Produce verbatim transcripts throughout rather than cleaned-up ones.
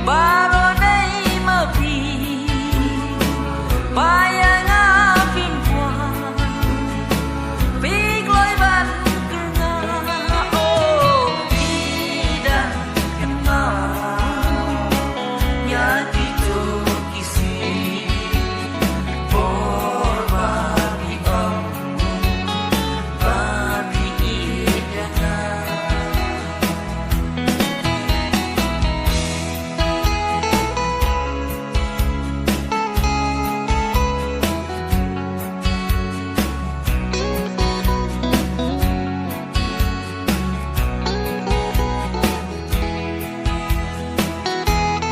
Baroh dei ma phi, ba ïa nga phim kwah, phi kloi ban kyrngah, oh, phi dang kynmaw ïa kito ki sngi, por ba phi ong ba phi ïeit ïa nga.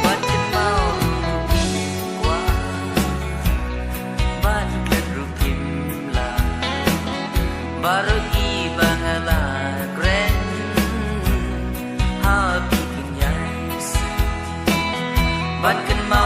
Bad kynmaw ruh kwah ban klet ruh kim lah, baroh kiba nga la kren ha phi kin ïai suk. Bad kynmaw